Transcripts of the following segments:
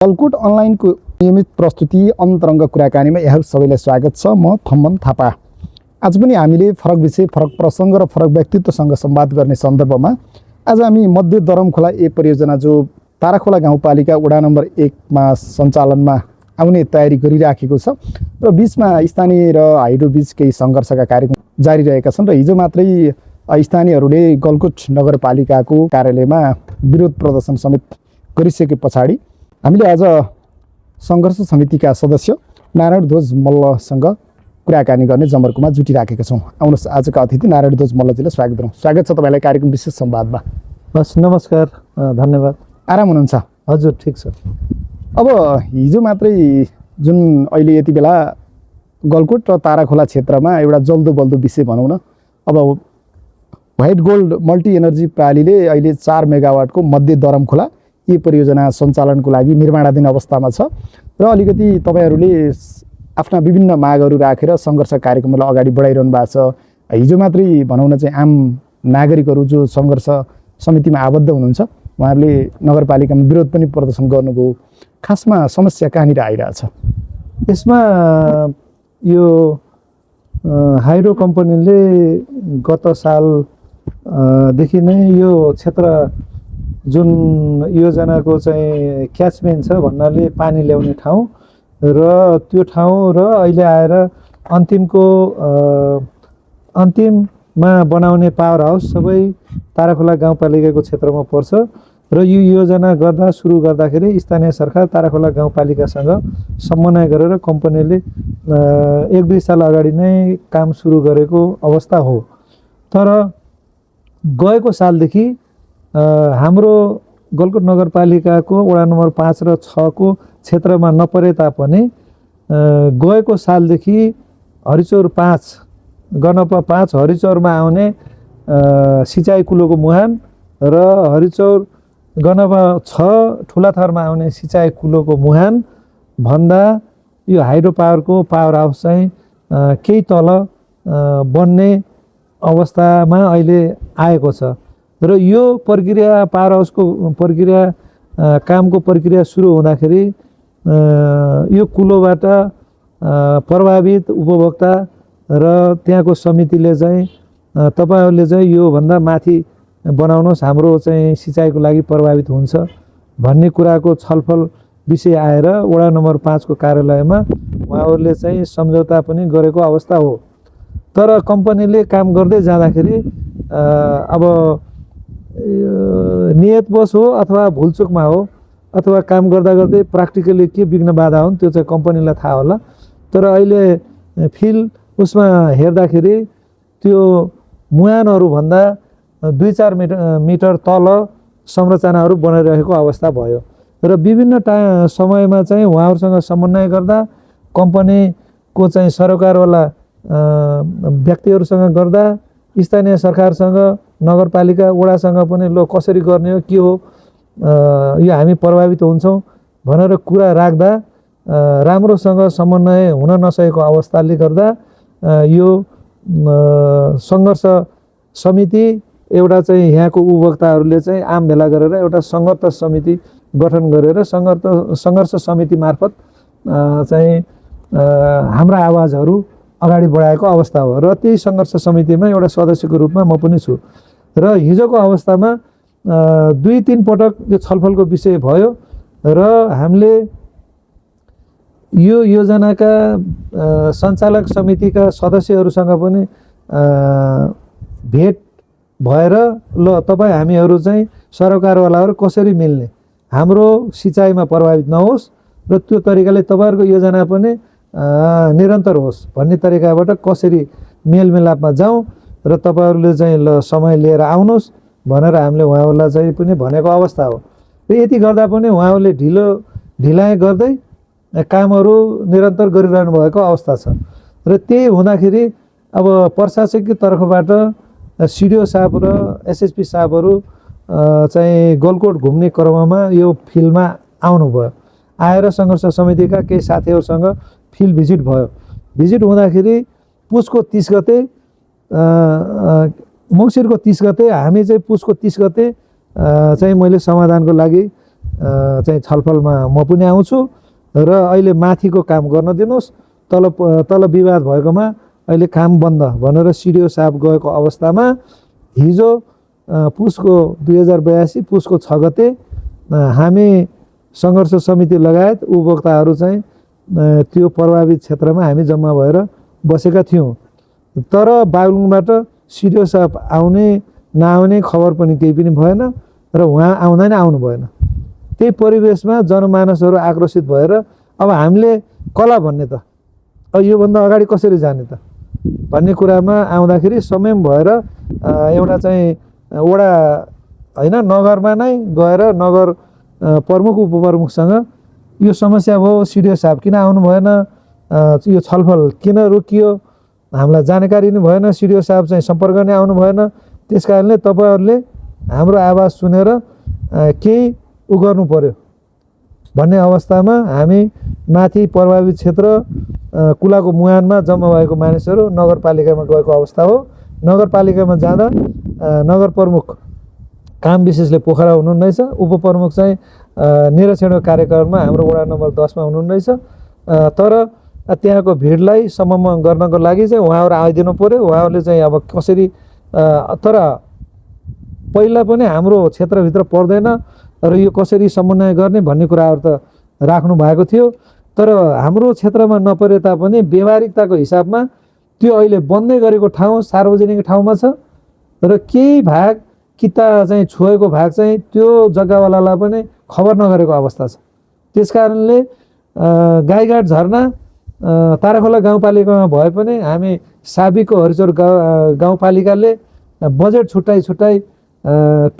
गलकुट अनलाइनको नियमित प्रस्तुति अन्तरङ्ग कुराकानीमा यहाँहरू सबैलाई स्वागत छ। म थम्मन थापा। आज पनि हामीले फरक विषय, फरक प्रसङ्ग र फरक व्यक्तित्वसँग संवाद गर्ने सन्दर्भमा आज हामी मध्य दरमखोला ए परियोजना जो ताराखोला गाउँपालिका वडा नम्बर 1 मा सञ्चालनमा आउने तयारी गरिराखेको छ र बीचमा स्थानीय र हाइड्रो बीच केही सङ्घर्षका कार्यक्रम जारी रहेका छन् र हिजो मात्रै स्थानीयहरूले गलकुट नगरपालिकाको कार्यालयमा विरोध प्रदर्शन समेत गरिसके पछाडि हामीले आज सङ्घर्ष समितिका सदस्य नारायण ध्वज मल्लसँग कुराकानी गर्ने जमर्कोमा जुटिराखेका छौँ। आउनुहोस् आजका अतिथि नारायण ध्वज मल्लजीलाई स्वागत गरौँ। स्वागत छ तपाईँलाई कार्यक्रम विशेष संवादमा। बस नमस्कार, धन्यवाद। आराम हुनुहुन्छ? हजुर, ठिक छ। अब हिजो मात्रै जुन अहिले यति बेला गलकुट र ताराखोला क्षेत्रमा एउटा जल्दो बल्दो विषय भनौँ न, अब व्हाइट गोल्ड मल्टी एनर्जी प्रणालीले अहिले 4 मेगावाटको मध्य दरमखोला यी परियोजना सञ्चालनको लागि निर्माणाधीन अवस्थामा छ र अलिकति तपाईँहरूले आफ्ना विभिन्न मागहरू राखेर सङ्घर्ष कार्यक्रमलाई अगाडि बढाइरहनु भएको छ। हिजो मात्रै भनौँ न चाहिँ आम नागरिकहरू जो सङ्घर्ष समितिमा आबद्ध हुनुहुन्छ उहाँहरूले नगरपालिकामा विरोध पनि प्रदर्शन गर्नुभयो। खासमा समस्या कहाँनिर आइरहेछ? यसमा यो हाइड्रो कम्पनीले गत सालदेखि नै यो क्षेत्र जुन योजनाको चाहिँ क्याचमेन्ट छ भन्नाले पानी ल्याउने ठाउँ र त्यो ठाउँ र अहिले आएर अन्तिममा बनाउने पावर हाउस सबै ताराखोला गाउँपालिकाको क्षेत्रमा पर्छ र यो योजना सुरु गर्दाखेरि स्थानीय सरकार ताराखोला गाउँपालिकासँग समन्वय गरेर कम्पनीले 1-2 साल अगाडि नै काम सुरु गरेको अवस्था हो। तर गएको सालदेखि हाम्रो गलकुट नगरपालिकाको वडा नम्बर 5 र 6 को क्षेत्रमा नपरे तापनि गएको सालदेखि हरिचौर 5 गणपा 5 हरिचौरमा आउने सिँचाइ कुलोको मुहान र हरिचौर गणपा 6 ठुलाथरमा आउने सिँचाइ कुलोको मुहान भन्दा यो हाइड्रो पावरको पावर हाउस चाहिँ केही तल बन्ने अवस्थामा अहिले आएको छ र यो प्रक्रिया पावर हाउसको प्रक्रिया कामको प्रक्रिया सुरु हुँदाखेरि यो कुलोबाट प्रभावित उपभोक्ता र त्यहाँको समितिले चाहिँ तपाईहरूले चाहिँ योभन्दा माथि बनाउनुहोस्, हाम्रो चाहिँ सिँचाइको लागि प्रभावित हुन्छ भन्ने कुराको छलफल विषय आएर वडा नम्बर 5 को कार्यालयमा उहाँहरूले चाहिँ सम्झौता पनि गरेको अवस्था हो। तर कम्पनीले काम गर्दै जाँदाखेरि अब नियतवश हो अथवा भुलचुकमा हो अथवा काम गर्दा गर्दै प्र्याक्टिकली के विघ्न बाधा हुन् त्यो चाहिँ कम्पनीलाई थाहा होला। तर अहिले फिल उसमा हेर्दाखेरि त्यो मुहानहरूभन्दा 2-4 मिटर तल संरचनाहरू बनाइरहेको अवस्था भयो र विभिन्न समयमा चाहिँ उहाँहरूसँग समन्वय गर्दा कम्पनीको चाहिँ सरकारवाला व्यक्तिहरूसँग गर्दा स्थानीय सरकारसँग नगरपालिका वडासँग पनि लो कसरी गर्ने हो के हो यो हामी प्रभावित हुन्छौँ भनेर कुरा राख्दा राम्रोसँग समन्वय हुन नसकेको अवस्थाले गर्दा यो सङ्घर्ष समिति एउटा चाहिँ यहाँको उपभोक्ताहरूले चाहिँ आम भेला गरेर एउटा सङ्घर्ष समिति गठन गरेर सङ्घर्ष समिति मार्फत चाहिँ हाम्रा आवाजहरू अगाडि बढाएको अवस्था हो र त्यही सङ्घर्ष समितिमा एउटा सदस्यको रूपमा म पनि छु र हिजोको अवस्थामा 2-3 पटक यो छलफलको विषय भयो र हामीले यो योजनाका सञ्चालक समितिका सदस्यहरूसँग पनि भेट भएर ल तपाईँ हामीहरू चाहिँ सरकारवालाहरू कसरी मिल्ने, हाम्रो सिँचाइमा प्रभावित नहोस् र त्यो तरिकाले तपाईँहरूको योजना पनि निरन्तर होस् भन्ने तरिकाबाट कसरी मेलमिलापमा जाउँ र तपाईँहरूले चाहिँ ल समय लिएर आउनुहोस् भनेर हामीले उहाँहरूलाई चाहिँ पनि भनेको अवस्था हो। र यति गर्दा पनि उहाँहरूले ढिलाइ गर्दै कामहरू निरन्तर गरिरहनु भएको अवस्था छ र त्यही हुँदाखेरि अब प्रशासकीय तर्फबाट सिडिओ साहब र एसएसपी साहबहरू चाहिँ गलकोट घुम्ने क्रममा यो फिल्डमा आउनुभयो। आएर सङ्घर्ष समितिका केही साथीहरूसँग फिल्ड भिजिट भयो। भिजिट हुँदाखेरि पुसको 30 गते मङ्सिरको 30 गते हामी चाहिँ पुसको 30 गते चाहिँ मैले समाधानको लागि चाहिँ छलफलमा म पनि आउँछु र अहिले माथिको काम गर्न दिनुहोस्, तल विवाद भएकोमा अहिले काम बन्द भनेर सिडिओ साहब गएको अवस्थामा हिजो पुसको 2082 पुसको 6 गते हामी सङ्घर्ष समिति लगायत उपभोक्ताहरू चाहिँ त्यो प्रभावित क्षेत्रमा हामी जम्मा भएर बसेका थियौँ। तर बागलुङबाट सिडिओ साहब आउने नआउने खबर पनि केही पनि भएन र उहाँ आउँदा नै आउनु भएन। त्यही परिवेशमा जनमानसहरू आक्रोशित भएर अब हामीले कला भन्ने त अब योभन्दा अगाडि कसरी जाने त भन्ने कुरामा आउँदाखेरि संयम भएर एउटा चाहिँ वडा होइन नगरमा नै गएर नगर प्रमुख उपप्रमुखसँग यो समस्या भयो, सिडिओ साहब किन आउनु भएन, यो छलफल किन रोकियो, हामीलाई जानकारी नै भएन, सिडिओ साहब चाहिँ सम्पर्क नै आउनु भएन, त्यस कारणले तपाईँहरूले हाम्रो आवाज सुनेर केही गर्नु पर्यो भन्ने अवस्थामा हामी माथि प्रभावित क्षेत्र कुलाको मुहानमा जम्मा भएको मानिसहरू नगरपालिकामा गएको अवस्था हो। नगरपालिकामा जाँदा नगर प्रमुख काम विशेषले पोखरा हुनुहुन्न रहेछ, उपप्रमुख चाहिँ निरीक्षणको कार्यक्रममा हाम्रो वडा नम्बर 10 मा हुनुहुन्न रहेछ। तर त्यहाँको भिडलाई समूह गर्नको लागि चाहिँ उहाँहरू आइदिनु पर्यो। उहाँहरूले चाहिँ अब कसरी तर पहिला पनि हाम्रो क्षेत्रभित्र पर्दैन र यो कसरी समन्वय गर्ने भन्ने कुराहरू त राख्नु भएको थियो। तर हाम्रो क्षेत्रमा नपरे तापनि व्यवहारिकताको हिसाबमा त्यो अहिले बन्दै गरेको ठाउँ सार्वजनिक ठाउँमा छ र केही भाग किता चाहिँ छोएको भाग चाहिँ त्यो जग्गावालालाई पनि खबर नगरेको अवस्था छ। त्यस कारणले गाईघाट झरना ताराखोला गाउँपालिकामा भए पनि हामी साबिकको हरिचौर गाउँपालिकाले बजेट छुट्टाइ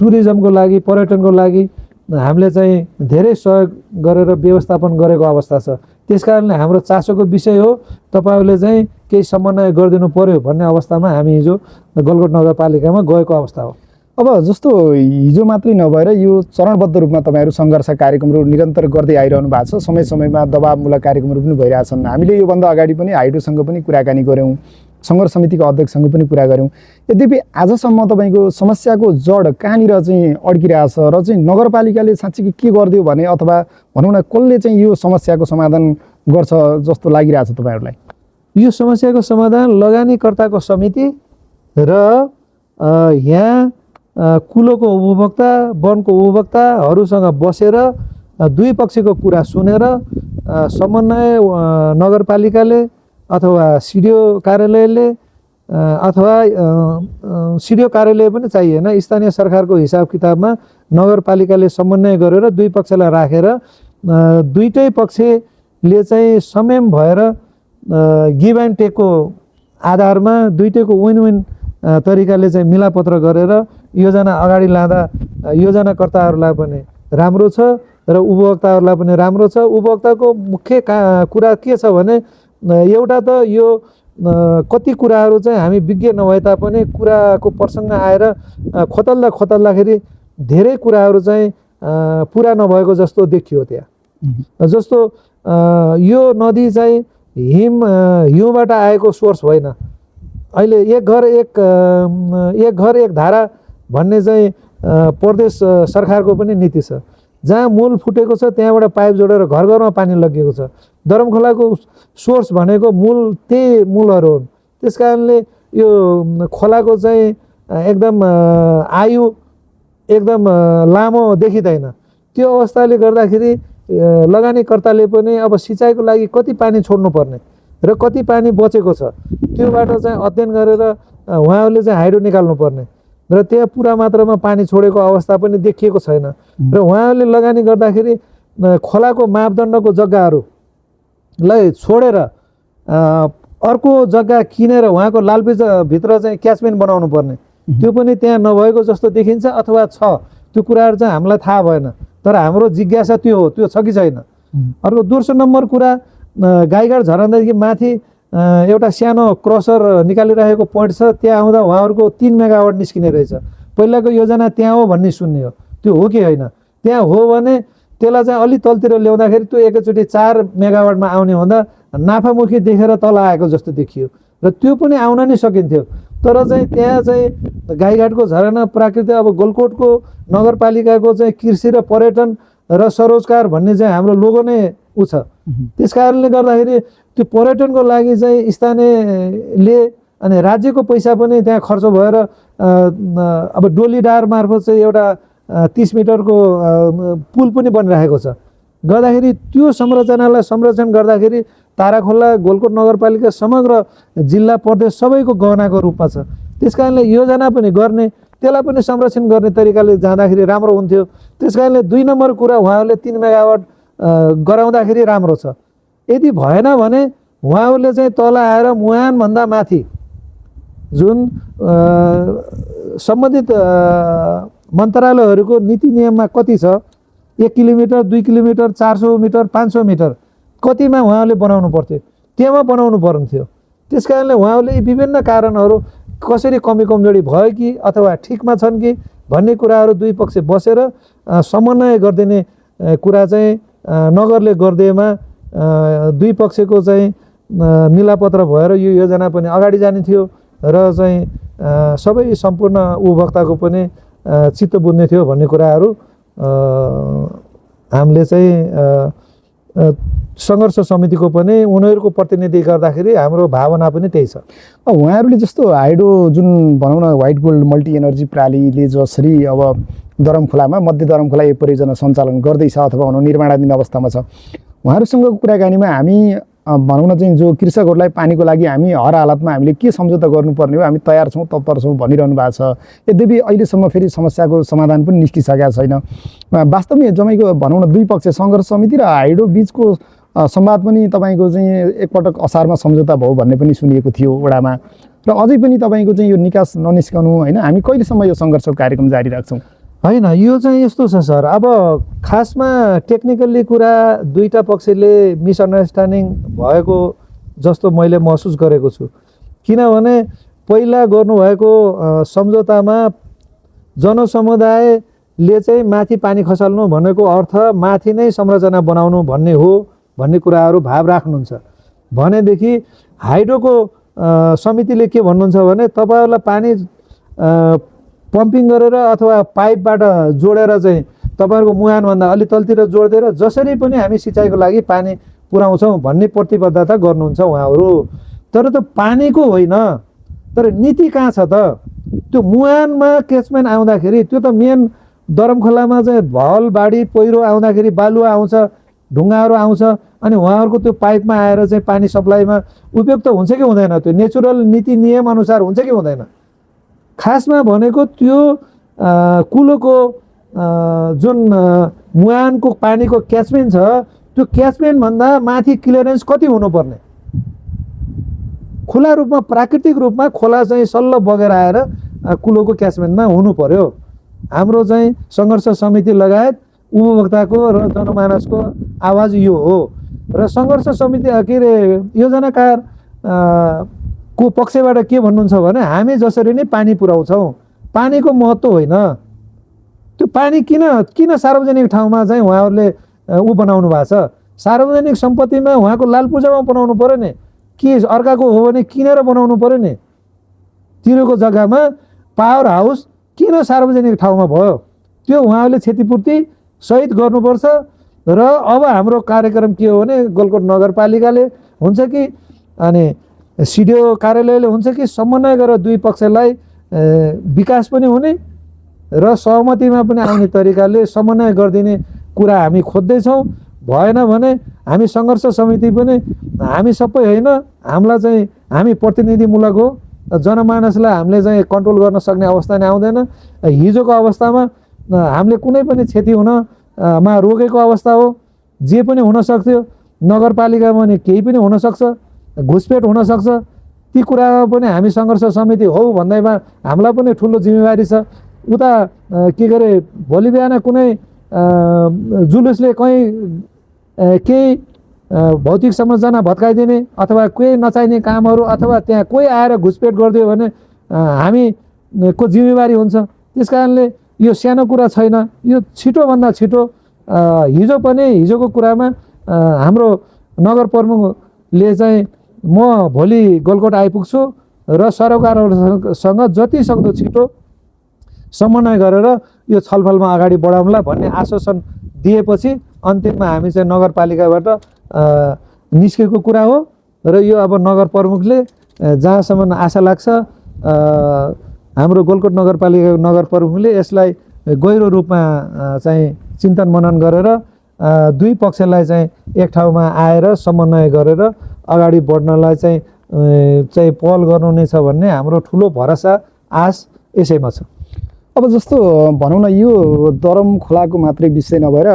टुरिज्मको लागि पर्यटनको लागि हामीले चाहिँ धेरै सहयोग गरेर व्यवस्थापन गरेको अवस्था छ। त्यस कारणले हाम्रो चासोको विषय हो तपाईहरूले चाहिँ केही समन्वय गरिदिनु पर्यो भन्ने अवस्थामा हामी हिजो गलकोट नगरपालिकामा गएको अवस्था हो। अब जस्तो हिजो मात्रै नभएर यो चरणबद्ध रूपमा तपाईँहरू सङ्घर्ष कार्यक्रमहरू निरन्तर गर्दै आइरहनु भएको छ। समय समयमा दबावमूलक कार्यक्रमहरू पनि भइरहेछन्। हामीले योभन्दा अगाडि पनि हाइडोसँग पनि कुराकानी गऱ्यौँ, सङ्घर्ष समितिको अध्यक्षसँग पनि कुरा गऱ्यौँ। यद्यपि आजसम्म तपाईँको समस्याको जड कहाँनिर चाहिँ अड्किरहेछ र चाहिँ नगरपालिकाले साँच्चै के गरिदियो भने अथवा भनौँ न कसले चाहिँ यो समस्याको समाधान गर्छ जस्तो लागिरहेछ तपाईँहरूलाई? यो समस्याको समाधान लगानीकर्ताको समिति र यहाँ कुलोको उपभोक्ता वनको उपभोक्ताहरूसँग बसेर दुई पक्षको कुरा सुनेर समन्वय नगरपालिकाले अथवा सिडिओ कार्यालयले अथवा सिडिओ कार्यालय पनि चाहिएन, स्थानीय सरकारको हिसाब किताबमा नगरपालिकाले समन्वय गरेर दुई पक्षलाई राखेर दुईटै पक्षले चाहिँ संयम भएर गिभ एन्ड टेकको आधारमा दुईटैको विन विन तरिकाले चाहिँ मिलापत्र गरेर योजना अगाडि लाँदा योजनाकर्ताहरूलाई पनि राम्रो छ र उपभोक्ताहरूलाई पनि राम्रो छ। उपभोक्ताको मुख्य कुरा के छ भने एउटा त यो कति कुराहरू चाहिँ हामी विज्ञ नभए तापनि कुराको प्रसङ्ग आएर खोतल्दाखेरि धेरै कुराहरू चाहिँ पुरा नभएको जस्तो देखियो त्यहाँ। जस्तो यो नदी चाहिँ हिउँबाट आएको सोर्स होइन। अहिले एक घर एक धारा भन्ने चाहिँ प्रदेश सरकारको पनि नीति छ। जहाँ मूल फुटेको छ त्यहाँबाट पाइप जोडेर घर घरमा पानी लगिएको छ। दरमखोलाको सोर्स भनेको मूल त्यही मूलहरू हुन्। त्यस कारणले यो खोलाको चाहिँ एकदम आयु एकदम लामो देखिँदैन। त्यो अवस्थाले गर्दाखेरि लगानीकर्ताले पनि अब सिँचाइको लागि कति पानी छोड्नुपर्ने र कति पानी बचेको छ त्योबाट चाहिँ अध्ययन गरेर उहाँहरूले चाहिँ हाइड्रो निकाल्नु पर्ने र त्यहाँ पुरा मात्रामा पानी छोडेको अवस्था पनि देखिएको छैन। र उहाँहरूले लगानी गर्दाखेरि खोलाको मापदण्डको जग्गाहरूलाई छोडेर अर्को जग्गा किनेर उहाँको लालपेजभित्र चाहिँ क्याचमेन्ट बनाउनु पर्ने, त्यो पनि त्यहाँ नभएको जस्तो देखिन्छ अथवा छ। त्यो कुराहरू चाहिँ हामीलाई थाहा भएन, तर हाम्रो जिज्ञासा त्यो हो, त्यो छ कि छैन। अर्को दोस्रो नम्बर कुरा, गाईघाट झरनादेखि माथि एउटा सानो क्रसर निकालिरहेको पोइन्ट छ। त्यहाँ आउँदा उहाँहरूको 3 मेगावाट निस्किने रहेछ। पहिलाको योजना त्यहाँ हो भन्ने सुन्ने हो, त्यो हो कि होइन? त्यहाँ हो भने त्यसलाई चाहिँ अलि तलतिर ल्याउँदाखेरि त्यो एकैचोटि 4 मेगावाटमा आउने हुँदा नाफामुखी देखेर तल आएको जस्तो देखियो र त्यो पनि आउन नै सकिन्थ्यो। तर चाहिँ त्यहाँ चाहिँ गाईघाटको झरना प्राकृतिक अब गलकोटको नगरपालिकाको चाहिँ कृषि र पर्यटन र स्वरोजगार भन्ने चाहिँ हाम्रो लोगो नै उ छ। त्यस कारणले गर्दाखेरि त्यो पर्यटनको लागि चाहिँ स्थानीयले अनि राज्यको पैसा पनि त्यहाँ खर्च भएर अब डोलीडार मार्फत चाहिँ एउटा 30 मिटरको पुल पनि बनिरहेको छ। गर्दाखेरि त्यो संरचनालाई संरक्षण गर्दाखेरि ताराखोला गोलकोट नगरपालिका समग्र जिल्ला प्रदेश सबैको गहनाको रूपमा छ। त्यस कारणले योजना पनि गर्ने, त्यसलाई पनि संरक्षण गर्ने तरिकाले जाँदाखेरि राम्रो हुन्थ्यो। त्यस कारणले 2 नम्बर कुरा उहाँहरूले 3 मेगावाट गराउँदाखेरि राम्रो छ। यदि भएन भने उहाँहरूले चाहिँ तल आएर मुहानभन्दा माथि जुन सम्बन्धित मन्त्रालयहरूको नीति नियममा कति छ, 1 किलोमिटर 2 किलोमिटर 400 मिटर 500 मिटर कतिमा उहाँहरूले बनाउनु पर्थ्यो, त्यहाँ बनाउनु पर्न्थ्यो। त्यस कारणले उहाँहरूले यी विभिन्न कारणहरू कसरी कमी कमजोरी भयो कि अथवा ठिकमा छन् कि भन्ने कुराहरू दुई पक्ष बसेर समन्वय गरिदिने कुरा चाहिँ नगरले गर्दैमा दुई पक्षको चाहिँ मिलापत्र भएर यो योजना पनि अगाडि जाने थियो र चाहिँ सबै सम्पूर्ण उपभोक्ताको पनि चित्त बुझ्ने थियो भन्ने कुराहरू हामीले चाहिँ सङ्घर्ष समितिको पनि उनीहरूको प्रतिनिधि गर्दाखेरि हाम्रो भावना पनि त्यही छ। उहाँहरूले जस्तो हाइड्रो जुन भनौँ न व्हाइट गोल्ड मल्टी एनर्जी प्रणालीले जसरी अब दरमखोलामा मध्य दरमखोला यो परियोजना सञ्चालन गर्दैछ अथवा भनौँ निर्माणाधीन अवस्थामा छ, उहाँहरूसँगको कुराकानीमा हामी भनौँ न चाहिँ जो कृषकहरूलाई पानीको लागि हामी हर हालतमा हामीले के सम्झौता गर्नुपर्ने हो, हामी तयार छौँ तत्पर छौँ भनिरहनु भएको छ। यद्यपि अहिलेसम्म फेरि समस्याको समाधान पनि निस्किसकेको छैन। वास्तवमै जमाईको भनौँ न दुई पक्ष सङ्घर्ष समिति र हाइड्रो बिचको संवाद पनि तपाईँको चाहिँ एकपटक असारमा सम्झौता भयो भन्ने पनि सुनिएको थियो वडामा, र अझै पनि तपाईँको चाहिँ यो निकास ननिस्कनु होइन, हामी कहिलेसम्म यो सङ्घर्षको कार्यक्रम जारी राख्छौँ? होइन, यो चाहिँ यस्तो छ सर, अब खासमा टेक्निकल्ली कुरा दुईटा पक्षले मिसअन्डरस्ट्यान्डिङ भएको जस्तो मैले महसुस गरेको छु। किनभने पहिला गर्नुभएको सम्झौतामा जनसमुदायले चाहिँ माथि पानी खसाल्नु भनेको अर्थ माथि नै संरचना बनाउनु भन्ने हो भन्ने कुराहरू भाव राख्नुहुन्छ भनेदेखि हाइड्रोको समितिले के भन्नुहुन्छ भने तपाईँहरूलाई पानी पम्पिङ गरेर अथवा पाइपबाट जोडेर चाहिँ तपाईँहरूको मुहानभन्दा अलि तलतिर जोडिदिएर जसरी पनि हामी सिँचाइको लागि पानी पुर्याउँछौँ भन्ने प्रतिबद्धता गर्नुहुन्छ उहाँहरू। तर त्यो पानीको होइन, तर नीति कहाँ छ त? त्यो मुहानमा क्याचमेन्ट आउँदाखेरि त्यो त मेन दरमखोलामा चाहिँ भल बाढी पहिरो आउँदाखेरि बालुवा आउँछ, ढुङ्गाहरू आउँछ, अनि उहाँहरूको त्यो पाइपमा आएर चाहिँ पानी सप्लाईमा उपयुक्त हुन्छ कि हुँदैन? त्यो नेचुरल नीति नियम अनुसार हुन्छ कि हुँदैन? खासमा भनेको त्यो कुलोको जुन मुहानको पानीको क्याचमेन्ट छ त्यो क्याचमेन्टभन्दा माथि क्लियरेन्स कति हुनुपर्ने? खुला रूपमा प्राकृतिक रूपमा खोला चाहिँ सल्ल बगेर आएर कुलोको क्याचमेन्टमा हुनु पर्यो। हाम्रो चाहिँ सङ्घर्ष समिति लगायत उपभोक्ताको र जनमानसको आवाज यो हो। र सङ्घर्ष समिति के अरे योजनाकार को पक्षबाट के भन्नुहुन्छ भने हामी जसरी नै पानी पुर्याउँछौँ, पानीको महत्त्व होइन, त्यो पानी किन सार्वजनिक ठाउँमा चाहिँ उहाँहरूले बनाउनु भएको छ? सार्वजनिक सम्पत्तिमा उहाँको लाल पूजामा बनाउनु पर्यो नि, कि अर्काको हो भने किनेर बनाउनु पर्यो नि? तिरोको जग्गामा पावर हाउस किन सार्वजनिक ठाउँमा भयो? त्यो उहाँहरूले क्षतिपूर्ति सहित गर्नुपर्छ। र अब हाम्रो कार्यक्रम के हो भने गोलकोट नगरपालिकाले हुन्छ कि अनि सिडिओ कार्यालयले हुन्छ कि समन्वय गरेर दुई पक्षलाई विकास पनि हुने र सहमतिमा पनि आउने तरिकाले समन्वय गरिदिने कुरा हामी खोज्दैछौँ। भएन भने हामी सङ्घर्ष समिति पनि हामी सबै होइन, हामीलाई चाहिँ हामी प्रतिनिधिमूलक हो, जनमानसलाई हामीले चाहिँ कन्ट्रोल गर्न सक्ने अवस्था नै आउँदैन। हिजोको अवस्थामा हामीले कुनै पनि क्षति हुनमा रोकेको अवस्था हो, जे पनि हुन सक्थ्यो, नगरपालिकामा नि केही पनि हुनसक्छ, घुसपेट हुनसक्छ। ती कुरामा पनि हामी सङ्घर्ष समिति हौ भन्दैमा हामीलाई पनि ठुलो जिम्मेवारी छ। उता के गरे भोलि बिहान कुनै जुलुसले कहीँ केही भौतिक संरचना भत्काइदिने अथवा कोही नचाहिने कामहरू अथवा त्यहाँ कोही आएर घुसपेट गरिदियो भने हामीको जिम्मेवारी हुन्छ। त्यस कारणले यो सानो कुरा छैन, यो छिटोभन्दा छिटो हिजोको कुरामा हाम्रो नगर प्रमुखले चाहिँ म भोलि गोलकोट आइपुग्छु र सरोकारहरूसँग जति सक्दो छिटो समन्वय गरेर यो छलफलमा अगाडि बढाउँला भन्ने आश्वासन दिएपछि अन्तिममा हामी चाहिँ नगरपालिकाबाट निस्केको कुरा हो र यो अब नगर प्रमुखले जहाँसम्म आशा लाग्छ हाम्रो गोलकोट नगरपालिकाको नगर प्रमुखले यसलाई गहिरो रूपमा चाहिँ चिन्तन मनन गरेर दुई पक्षलाई चाहिँ एक ठाउँमा आएर समन्वय गरेर अगाडि बढ्नलाई चाहिँ पहल गर्नुहुनेछ भन्ने हाम्रो ठुलो भरोसा आश यसैमा छ। अब जस्तो भनौँ न यो दरम खोलाको मात्रै विषय नभएर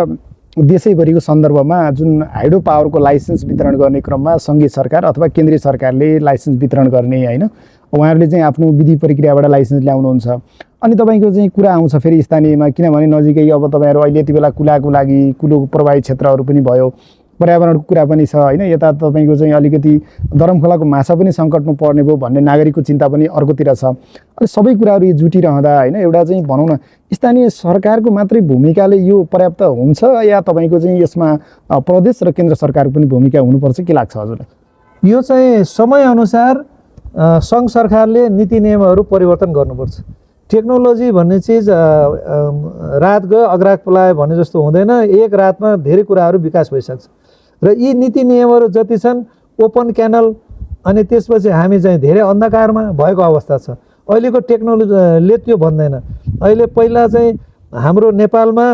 देशैभरिको सन्दर्भमा जुन हाइड्रो पावरको लाइसेन्स वितरण गर्ने क्रममा सङ्घीय सरकार अथवा केन्द्रीय सरकारले लाइसेन्स वितरण गर्ने होइन उहाँहरूले चाहिँ आफ्नो विधि प्रक्रियाबाट लाइसेन्स ल्याउनुहुन्छ अनि तपाईँको चाहिँ कुरा आउँछ फेरि स्थानीयमा किनभने नजिकै अब तपाईँहरू अहिले यति बेला कुलाको लागि कुलोको प्रभावित क्षेत्रहरू पनि भयो पर्यावरणको कुरा पनि छ होइन यता तपाईँको चाहिँ अलिकति दरम खोलाको माछा पनि सङ्कटमा पर्ने भयो भन्ने नागरिकको चिन्ता पनि अर्कोतिर छ। अनि सबै कुराहरू जुटिरहँदा होइन एउटा चाहिँ भनौँ न स्थानीय सरकारको मात्रै भूमिकाले यो पर्याप्त हुन्छ या तपाईँको चाहिँ यसमा प्रदेश र केन्द्र सरकारको पनि भूमिका हुनुपर्छ के लाग्छ हजुरलाई? यो चाहिँ समयअनुसार सङ्घ सरकारले नीति नियमहरू परिवर्तन गर्नुपर्छ। टेक्नोलोजी भन्ने चिज रात गयो अग्राग पलायो भने जस्तो हुँदैन, एक रातमा धेरै कुराहरू विकास भइसक्छ र यी नीति नियमहरू जति छन् ओपन क्यानल अनि त्यसपछि हामी चाहिँ धेरै अन्धकारमा भएको अवस्था छ। अहिलेको टेक्नोलोजीले त्यो भन्दैन। अहिले पहिला चाहिँ हाम्रो नेपालमा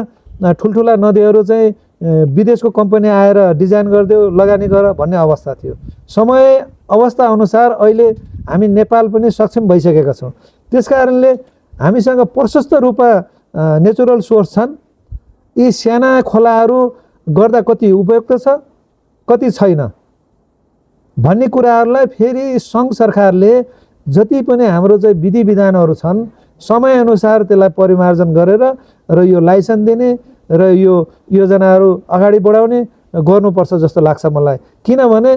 ठुल्ठुला नदीहरू चाहिँ विदेशको कम्पनी आएर डिजाइन गरिदियो लगानी गर भन्ने अवस्था थियो। समय अवस्था अनुसार अहिले हामी नेपाल पनि सक्षम भइसकेका छौँ। त्यस कारणले हामीसँग प्रशस्त रूपमा नेचुरल सोर्स छन्। यी साना खोलाहरू गर्दा कति उपयुक्त छ कति छैन भन्ने कुराहरूलाई फेरि सङ्घ सरकारले जति पनि हाम्रो चाहिँ विधि विधानहरू छन् समयअनुसार त्यसलाई परिमार्जन गरेर र यो लाइसेन्स दिने र यो योजनाहरू अगाडि बढाउने गर्नुपर्छ जस्तो लाग्छ मलाई। किनभने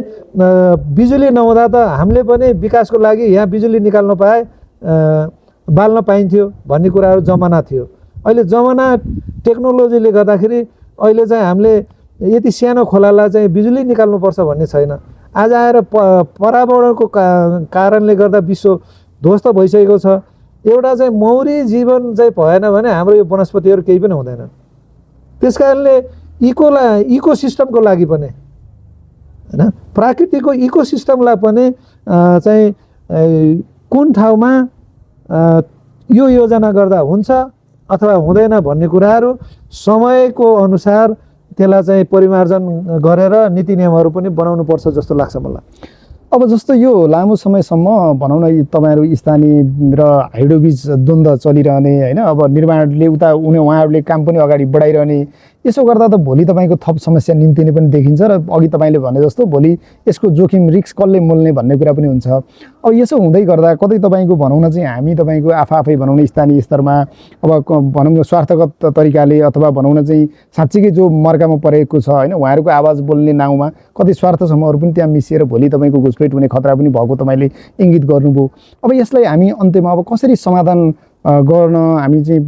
बिजुली नहुँदा त हामीले पनि विकासको लागि यहाँ बिजुली निकाल्न पाए बाल्न पाइन्थ्यो भन्ने कुराहरू जमाना थियो। अहिले जमाना टेक्नोलोजीले गर्दाखेरि अहिले चाहिँ हामीले यति सानो खोलालाई चाहिँ बिजुली निकाल्नुपर्छ भन्ने छैन। आज आएर पर्यावरणको कारणले गर्दा विश्व ध्वस्त भइसकेको छ। एउटा चाहिँ मौरी जीवन चाहिँ भएन भने हाम्रो यो वनस्पतिहरू केही पनि हुँदैन। त्यस कारणले इकोसिस्टमको लागि पनि हैन प्राकृतिकको इकोसिस्टमलाई पनि चाहिँ कुन ठाउँमा यो योजना गर्दा हुन्छ अथवा हुँदैन भन्ने कुराहरू समयको अनुसार त्यसलाई चाहिँ परिमार्जन गरेर नीति नियमहरू पनि बनाउनुपर्छ जस्तो लाग्छ मलाई। अब जस्तो यो लामो समयसम्म भनौँ न तपाईँहरू स्थानीय र हाइड्रोबिच द्वन्द्व चलिरहने होइन अब निर्माणले उहाँहरूले काम पनि अगाडि बढाइरहने यसो गर्दा त भोलि तपाईँको थप समस्या निम्तिने पनि देखिन्छ र अघि तपाईँले भने जस्तो भोलि यसको जोखिम रिस्क कसले मोल्ने भन्ने कुरा पनि हुन्छ। अब यसो हुँदै गर्दा कतै तपाईँको भनौँ न चाहिँ हामी तपाईँको आफै भनौँ न स्थानीय स्तरमा अब भनौँ न स्वार्थगत तरिकाले अथवा भनौँ न चाहिँ साँच्चीकै जो मर्कामा परेको छ होइन उहाँहरूको आवाज बोल्ने नाउँमा कति स्वार्थ समूहहरू पनि त्यहाँ मिसिएर भोलि तपाईँको घुसपेट हुने खतरा पनि भएको तपाईँले इङ्गित गर्नुभयो। अब यसलाई हामी अन्त्यमा अब कसरी समाधान गर्न हामी चाहिँ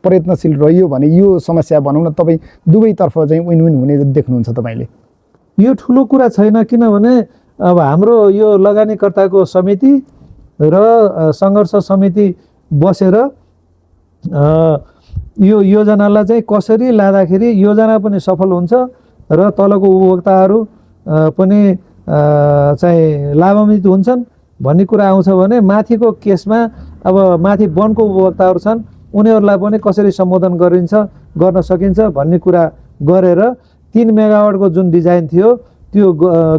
प्रयत्नशील रह्यो भने यो समस्या भनौँ न तपाईँ दुवैतर्फ चाहिँ विन विन हुने देख्नुहुन्छ तपाईँले? यो ठुलो कुरा छैन किनभने अब हाम्रो यो लगानीकर्ताको समिति र सङ्घर्ष समिति बसेर यो योजनालाई चाहिँ कसरी लाँदाखेरि योजना पनि सफल हुन्छ र तलको उपभोक्ताहरू पनि चाहिँ लाभान्वित हुन्छन् भन्ने कुरा आउँछ भने माथिको केसमा अब माथि वनको उपभोक्ताहरू छन् उनीहरूलाई पनि कसरी सम्बोधन गर्न सकिन्छ भन्ने कुरा गरेर 3 मेगावाटको जुन डिजाइन थियो त्यो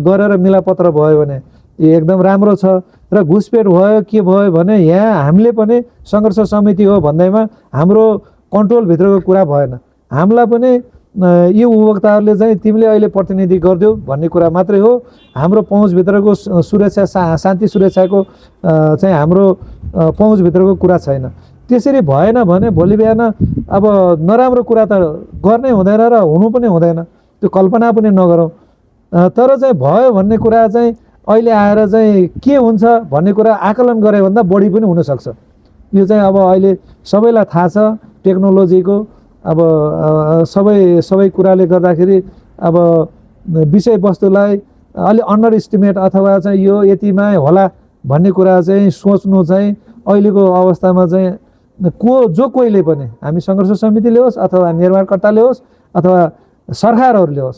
गरेर मिलापत्र भयो भने एकदम राम्रो छ। र घुसपेट भयो के भयो भने यहाँ हामीले पनि सङ्घर्ष समिति हो भन्दैमा हाम्रो कन्ट्रोलभित्रको कुरा भएन। हामीलाई पनि यो उपभोक्ताहरूले चाहिँ तिमीले अहिले प्रतिनिधि गरिदेऊ भन्ने कुरा मात्रै हो। हाम्रो पहुँचभित्रको सुरक्षा शान्ति सुरक्षाको चाहिँ हाम्रो पहुँचभित्रको कुरा छैन। त्यसरी भएन भने भोलि बिहान अब नराम्रो कुरा त गर्नै हुँदैन र हुनु पनि हुँदैन, त्यो कल्पना पनि नगरौँ। तर चाहिँ भयो भन्ने कुरा चाहिँ अहिले आएर चाहिँ के हुन्छ भन्ने कुरा आकलन गरे भन्दा बढी पनि हुनसक्छ। यो चाहिँ अब अहिले सबैलाई थाहा छ टेक्नोलोजीको अब सबै कुराले गर्दाखेरि अब विषयवस्तुलाई अलि अन्डर इस्टिमेट अथवा चाहिँ यो यतिमा होला भन्ने कुरा चाहिँ सोच्नु चाहिँ अहिलेको अवस्थामा चाहिँ जो कोहीले पनि हामी सङ्घर्ष समितिले होस् अथवा निर्माणकर्ताले होस् अथवा सरकारहरूले होस्,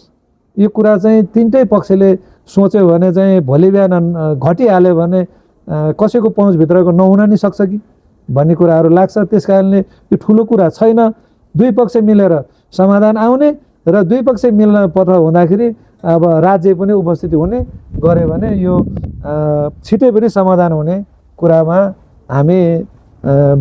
यो कुरा चाहिँ तिनटै पक्षले सोच्यो भने चाहिँ भोलि बिहान घटिहाल्यो भने कसैको पहुँचभित्रको नहुन नि सक्छ कि भन्ने कुराहरू लाग्छ। त्यस कारणले यो ठुलो कुरा छैन, दुई पक्ष मिलेर समाधान आउने र दुई पक्ष मिल्न पत्र हुँदाखेरि अब राज्य पनि उपस्थिति हुने गऱ्यो भने यो छिटै पनि समाधान हुने कुरामा हामी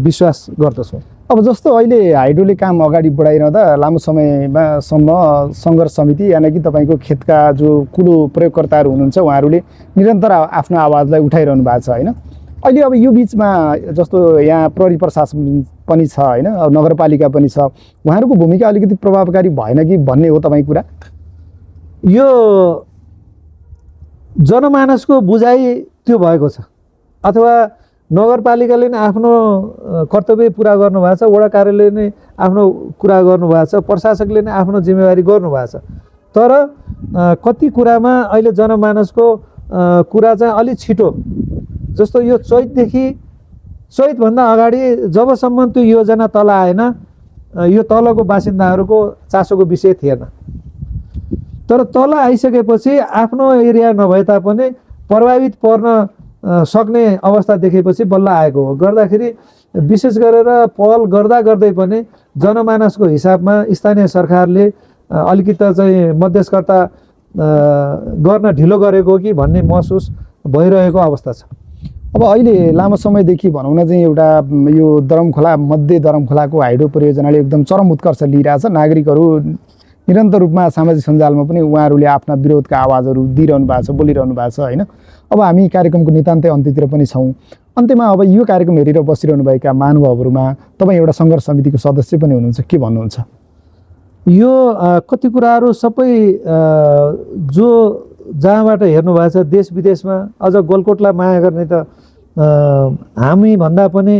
विश्वास गर्दछौँ। अब जस्तो अहिले हाइड्रोले काम अगाडि बढाइरहँदा लामो समयमासम्म सङ्घर्ष समिति यानि कि तपाईँको खेतका जो कुलो प्रयोगकर्ताहरू हुनुहुन्छ उहाँहरूले निरन्तर आफ्नो आवाजलाई उठाइरहनु भएको छ होइन। अहिले अब यो बिचमा जस्तो यहाँ प्रहरी प्रशासन पनि छ होइन, नगरपालिका पनि छ, उहाँहरूको भूमिका अलिकति प्रभावकारी भएन कि भन्ने हो तपाईँको कुरा? यो जनमानसको बुझाइ त्यो भएको छ, अथवा नगरपालिकाले नै आफ्नो कर्तव्य पुरा गर्नुभएको छ, वडा कार्यालयले नै आफ्नो कुरा गर्नुभएको छ, प्रशासकले नै आफ्नो जिम्मेवारी गर्नुभएको छ। तर कति कुरामा अहिले जनमानसको कुरा चाहिँ अलिक छिटो, जस्तो यो चैतभन्दा अगाडि जबसम्म त्यो योजना तल आएन यो तलको बासिन्दाहरूको चासोको विषय थिएन। तर तल आइसकेपछि आफ्नो एरिया नभए तापनि प्रभावित पर्न सक्ने अवस्था देखेपछि बल्ल आएको हो। गर्दाखेरि विशेष गरेर पहल गर्दा गर्दै पनि जनमानसको हिसाबमा स्थानीय सरकारले अलिकति चाहिँ मध्यस्थता गर्न ढिलो गरेको कि भन्ने महसुस भइरहेको अवस्था छ। अब अहिले लामो समयदेखि भनौँ न चाहिँ एउटा यो दरमखोला मध्य दरमखोलाको हाइड्रो परियोजनाले एकदम चरम उत्कर्ष लिइरहेछ। नागरिकहरू निरन्तर रूपमा सामाजिक सञ्जालमा पनि उहाँहरूले आफ्ना विरोधका आवाजहरू दिइरहनु भएको छ, बोलिरहनु भएको छ होइन। अब हामी कार्यक्रमको नितान्तै अन्त्यतिर पनि छौँ। अन्त्यमा अब यो कार्यक्रम हेरेर बसिरहनुभएका महानुभावहरूमा तपाईँ एउटा सङ्घर्ष समितिको सदस्य पनि हुनुहुन्छ, के भन्नुहुन्छ? यो कति कुराहरू सबै जो जहाँबाट हेर्नुभएको छ देश विदेशमा, अझ गोलकोटलाई माया गर्ने त हामीभन्दा पनि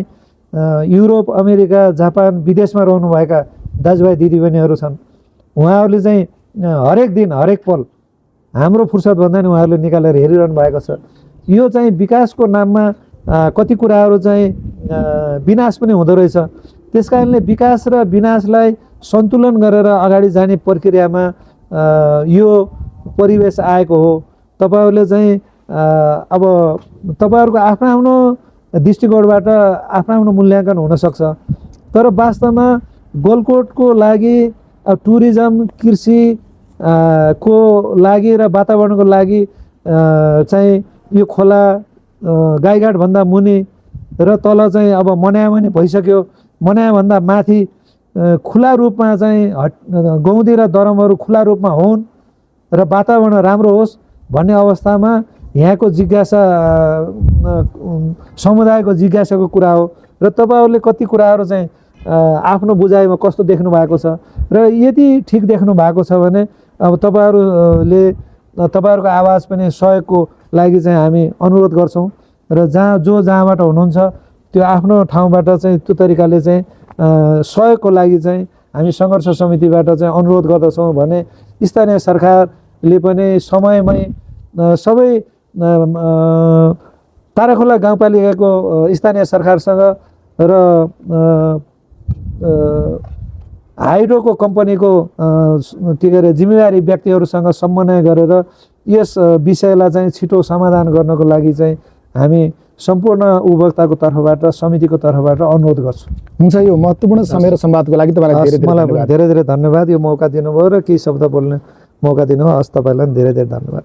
युरोप, अमेरिका, जापान, विदेशमा रहनुभएका दाजुभाइ दिदीबहिनीहरू छन्। उहाँहरूले चाहिँ हरेक दिन हरेक पल हाम्रो फुर्सदभन्दा नि उहाँहरूले निकालेर हेरिरहनु भएको छ। यो चाहिँ विकासको नाममा कति कुराहरू चाहिँ विनाश पनि हुँदो रहेछ। त्यस कारणले विकास र विनाशलाई सन्तुलन गरेर अगाडि जाने प्रक्रियामा यो परिवेश आएको हो। तपाईँहरूले चाहिँ अब तपाईँहरूको आफ्नो आफ्नो दृष्टिकोणबाट आफ्नो आफ्नो मूल्याङ्कन हुनसक्छ, तर वास्तवमा गोलकोटको लागि टुरिज्म, कृषि को लागि र वातावरणको लागि चाहिँ यो खोला गाईघाटभन्दा मुनि र तल चाहिँ अब मनायामनी भइसक्यो। मनायाभन्दा माथि खुला रूपमा चाहिँ गौँदी र दरमहरू खुला रूपमा हुन् र वातावरण राम्रो होस् भन्ने अवस्थामा यहाँको जिज्ञासा समुदायको जिज्ञासाको कुरा हो। र तपाईँहरूले कति कुराहरू चाहिँ आफ्नो बुझाइमा कस्तो देख्नु भएको छ र यदि ठिक देख्नु भएको छ भने अब तपाईँहरूको आवाज पनि सहयोगको लागि चाहिँ हामी अनुरोध गर्छौँ। र जहाँबाट हुनुहुन्छ त्यो आफ्नो ठाउँबाट चाहिँ त्यो तरिकाले चाहिँ सहयोगको लागि चाहिँ हामी सङ्घर्ष समितिबाट चाहिँ अनुरोध गर्दछौँ भने स्थानीय सरकारले पनि समयमै सबै ताराखोला गाउँपालिकाको स्थानीय सरकारसँग र हाइड्रोको कम्पनीको के अरे जिम्मेवारी व्यक्तिहरूसँग समन्वय गरेर यस विषयलाई चाहिँ छिटो समाधान गर्नको लागि चाहिँ हामी सम्पूर्ण उपभोक्ताको तर्फबाट समितिको तर्फबाट अनुरोध गर्छु। हुन्छ, यो महत्त्वपूर्ण समय र संवादको लागि तपाईँलाई धेरै धेरै धन्यवाद। यो मौका दिनुभयो र केही शब्द बोल्ने मौका दिनुभयो। हस्, तपाईँलाई धेरै धेरै धन्यवाद।